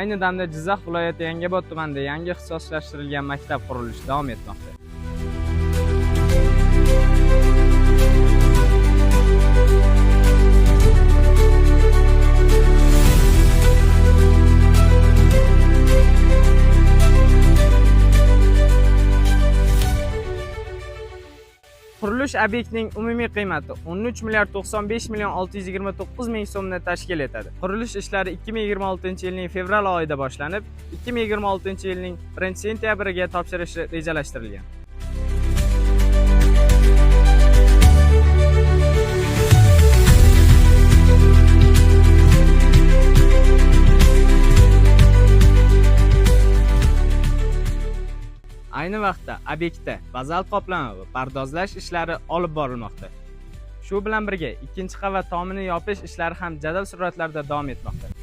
Ayni damda Jizzax viloyati Yangiobod tumanida yangi ixtisoslashtirilgan maktab qurilishi davom etmoqda. Qurilish obyektining umumiy qiymati 13 milliard 95 million 629 ming so'mni tashkil etadi. Qurilish ishlari 2026-yilning fevral oyida boshlanib, 2026-yilning 1-sentyabriga topshirishi rejalashtirilgan. Ayni vaqtda obyektda bazalt qoplama va pardozlash ishlari olib borilmoqda. Shu bilan birga ikkinchi qavat tomini yopish ishlari ham jadal sur'atlarda davom etmoqda.